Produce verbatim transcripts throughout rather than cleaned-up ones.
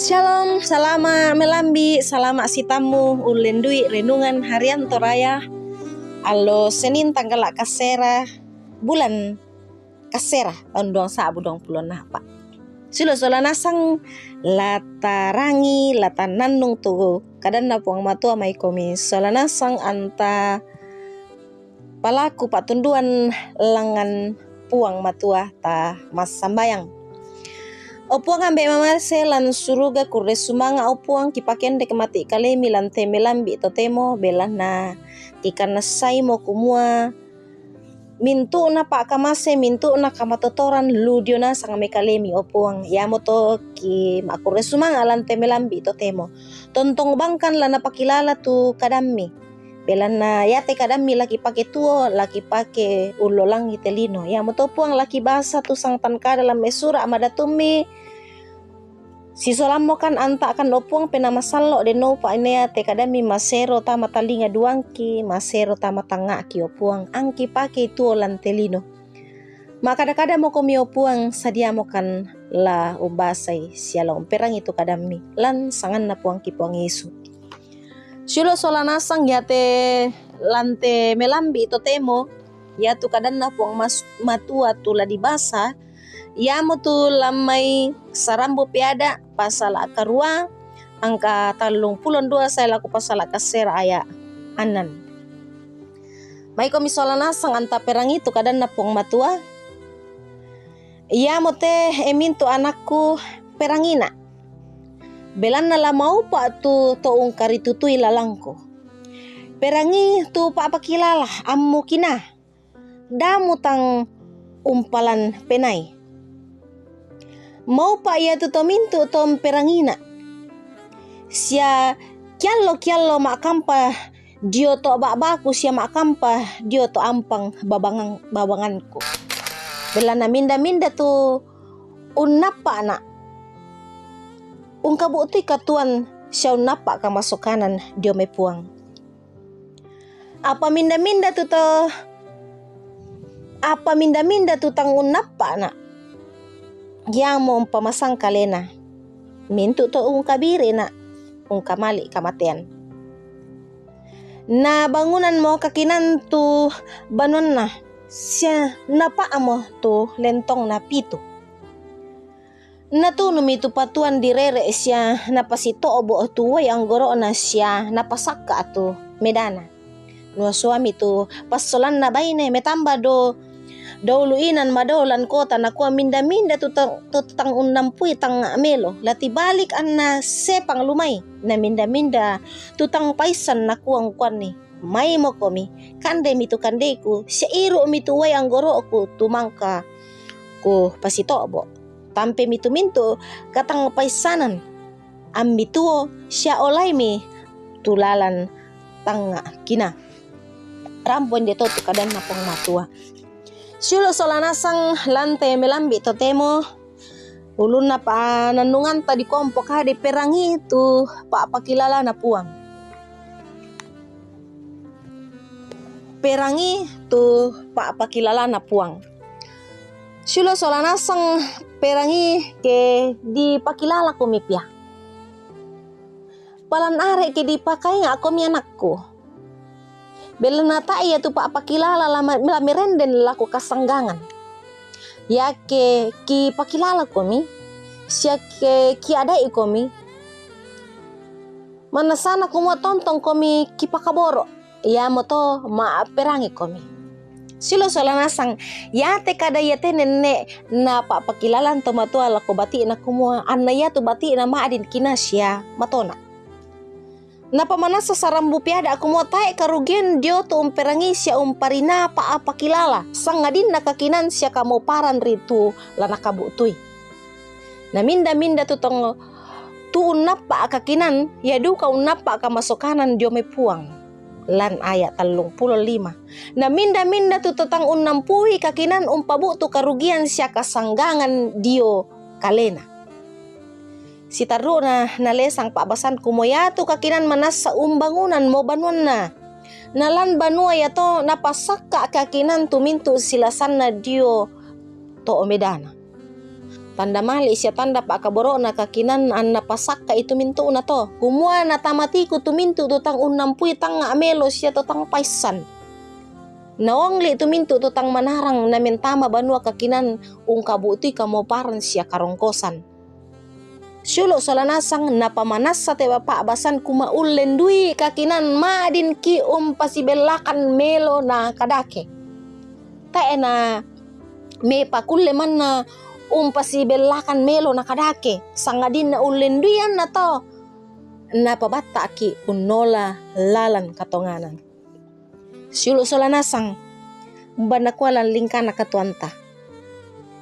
Shalom, salama' melambi', salama' sitammu ullendui renungan harian Toraya, allo Senin tanggala' kasera, bulan kasera, taun duang sa'bu duang pulo napa'. Silo sola nasang la tarangi, la tanannung tu kadanna Puang Matua maikomi sola nasang anta palaku pa'tunduan langngan Puang Matua ta massambayang. O Puang, ambe' mamase lan suruga, kurre sumanga', o Puang, kipakendek mati' kalemi lan te melambi' totemo, belanna kikanassaimo kumua mintu'na pa'kamase, mintu'na kamatotoran lu dio nasang me kalemi, o Puang. Iamoto ki ma'kurre sumanga' lan te melambi' totemo. Tontong bangkan la napakilala tu kadammi. Belanna iate kadammi la kipake tuo, la kipake ullolangi te lino. Iamoto Puang la kibasa tu sangtan kada lan me sura' madatummi. Sisolammokan anta'kan, o Puang, Penaa Masallo', denno upa'inea te kadammi masero tama talinga duangki, masero tama tangnga'ki, o Puang, angki pakei tuo lan te lino. Ma'kada-kadamokomi, o Puang, sadiamokan la umbasai sia la umperangi tu kadammi, lan sanganna Puangki Puang Yesu. Siulo sola nasang iate lan te melambi' totemo, iatu kadanna Puang Mas-, Matua tu la dibasa, iamotu lan mai Sarambu Peada' pasala' karua, angka tallung pulo dua sae lako pasala' kasera aya' annan. Maikomi sola nasang anta perangi tu kadanna Puang Matua. Iamote, e mintu' anakku, perangina'. Belanna la maupa' tu to ungkaritutui lalangku. Perangi tu pa'pakilala ammu kinaa, damu tang umpalan penai. Maupa' iatu to mintu' to umperangina'. Sia kiallo-kiallo ma'kampa dio to ba'baku sia ma'kampa dio to ampang babangang-, babangangku. Belanna minda-minda tu unnappa'na', ungkabu'tui katuoan sia unnappa' kamasokanan dio mai Puang. Apa minda-minda tu to, apa minda-minda tu tang unnappa'na', iamo umpamasang kalena, mintu' to ungkabire'na', ungkamali' kamatean. Na bangunanmo kakinaan tu banuanna, sia napa'mo tu lentongna pitu. Natunumi tu patuan direre' sia napasito'bo' tu uwai anggoro'na sia napasakka' tu medana. Nuasuami tu passolanna baine metamba do daulu inan madao lan kota, nakua, "Minda-minda tu ta-, tu tang unnampui tangnga' melo, la tibalik anna sepang lumai, na minda-minda tu tang paissan," nakua ungkuanni, "Maimokomi, kandemi tu kandeiku, sia iru'mi tu uwai anggoro'ku tu mangka kupasito'bo'. Tampemi tu mintu' katangpaissanan, ammi tuo sia olaimi tu lalan tangnga' kinaa." Rampo inde to tu kadanna Puang Matua. Siulo sola nasang lan te melambi' totemo, ulunna panannunganta dikompo kade, perangi tu pa'pakilalana Puang. Perangi tu pa'pakilalana Puang. Siulo sola nasang perangi ke dipakilalakomi pia. Palan are' ke dipakainga'komi anakku. Belanna tae' iatu pa'pakilala la ma-, la merenden lako kasanggangan. Iake kipakilalakomi, sia ke kiadaikomi, manassana kumua tontongkomi kipakaboro', iamoto ma'perangikomi. Siulo sola nasang, iate kada iate nenne' napa'pakilalan to matoa lako bati'na kumua anna iatu bati'na ma'din kinaa sia matona'. Napamanassa Sarambu Peada' kumua tae' karugian dio tu umperangii sia umparinaa pa'pakilala, sangadinna kakinaan sia kamoparan ri tu la nakabu'tui. Na minda-minda tu tang-, tu unnappa' kakinaan, ia duka unnappa' kamasokanan dio mai Puang. Lan aya' tallung pulo lima. Na minda-minda tu to tang unnampui kakinaan umpabu'tu karugian sia kasanggangan dio kalena. Sitarru'na nalesang pa'basan kumua iatu kakinaan manassa umbangunanmo banuanna. Na lan banua iato napasakka' kakinaan tu mintu' silasanna dio to medana. Tanda mali' sia tanda pa'kaboro'na kakinaan napasakka'i tu mintu'na to. Kumua natamatiku tu mintu' tu tang unnampui tangnga' melo sia to tang paissan. Naongli' tu mintu' tu tang manarang namentama banua kakinaan ungkabu'tui kamoparan sia karongkosan. Siulu' sola nasang napamanassa te pa'basan kumaullendui kakinaan ma'dinki' umpasibellakan melo na kadake. Te'e na mepakulle manna umpasibellakan melo na kadake, sangadinna ullenduianna to napabatta'ki' unnola lalan katonganan. Siulu' sola nasang, umba nakua lan lingkana katuoanta.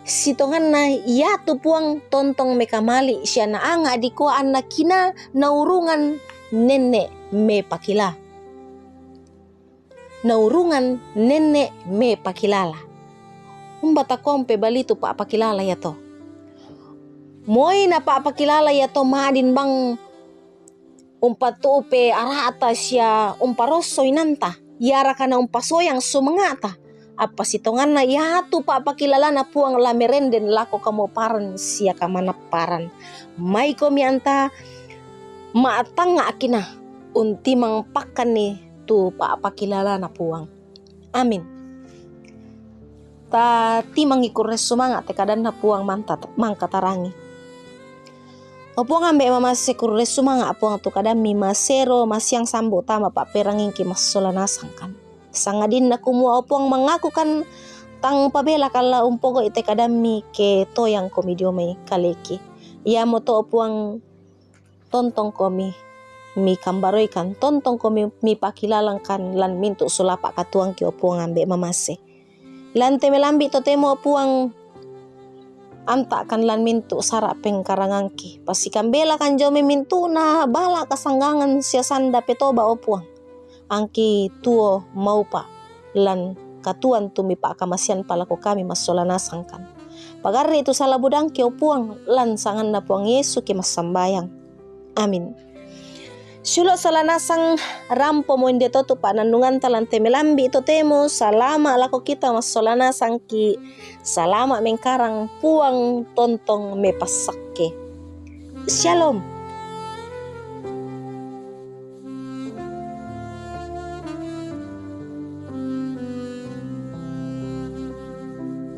Sitonganna iatu Puang tontong mekamali' sia naanga' dikua anna kinaa naurungan nenne' mepakila. Naurungan nenne' mepakilala. Umba takua umpebali tu pa'pakilala iato? Moi na pa'pakilala iato ma'din bang umpatu'u pe ara'ta sia umparosso inanta, iaraka na umpasoyang sumanga'ta. Apa sitonganna iatu pa'pakilalana Puang la merenden lako kamoparan sia kamanapparan. Maikomi anta ma'tangnga'ki' na untimang pakkanni tu pa'pakilalana Puang. Amin. Ta timangi kurre sumanga' te kadanna Puang manta-, mangkatarangi. O Puang Ambe' mamase, kurre sumanga' Puang tu kadammi masero masiang sambu tama pa'perangingki massola nasangkan. Sangadinna kumua o Puang mangakukan tang pabelakan la umpogau'i te kadammi ke toyangkomi dio mai kaleki. Iamoto o Puang tontongkomi mikambaroikan, tontongkomi mipakilalangkan lan mintu' sulapa' katuoangki o Puang Ambe' mamase. Lan te melambi' totemo o Puang anta'kan lan mintu' sara' pengkarangangki. Pasikambelakan dio mai mintu'na bala' kasanggangan sia sanda petoba o Puang. Angki tuo maupa' lan katuoan tu mipa'kamasean palako kami massola nasangkan. Pagarri' tu sala budangki o Puang, lan sanganna Puang Yesu ki massambayang. Amin. Siulu' sola nasang, rampomo inde to tu pa'nannunganta lan te melambi' totemo, salama' lako kita massola nasangki', salama' mengkarang, Puang tontong mepassakke. Shalom.